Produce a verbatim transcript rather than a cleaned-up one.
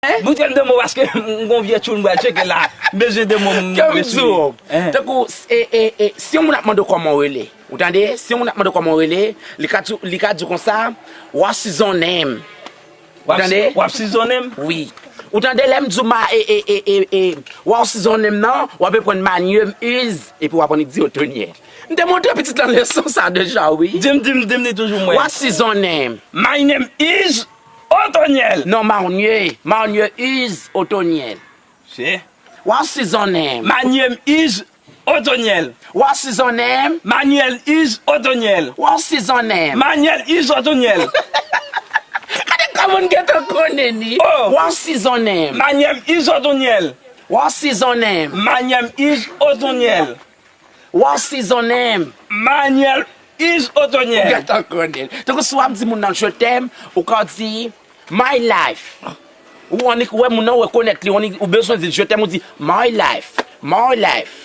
Moute m de mo paske m gon vye tchoul m pral tcheke la. M bezwen de mo m Kè m di w, tankou, e, e, e, si yon moun ap mande w kòman w rele, ou tande? Si yon moun ap mande w kòman w rele, li ka di, li ka di w konsa, what's his own name? Ou tande? W ap sizonnen m? Wi. Ou tande lè m di w ma, e, e, e, e, e, what's his own name nan, w ap reprann my name is, epi w ap annik di Otonyèl. M te montre pitit lan leson sa deja, wi. Di m, di m, di m li toujou mwen. What's his own name? My name is Otonyèl. Non, Maunye. Maunye is Otonyèl. Se. What's his own name? My name is Otonyèl. What's his own name? Manuel is Otonyèl. What's his own name? Manuel is Otonyèl. Gade kòman n gentan konnen ni. Oh. What's his own name? Manuel is Otonyèl. What's his own name? Manuel is Otonyèl. What's his own name? Manuel is Ou Otonyèl. gentan konnen. Tankou si w ap di moun nan je t'aime, ou ka di my life. Ou annik wè moun nan rekonèt li, ou annik, ou bezwen di je t'aime, ou di my life, my life.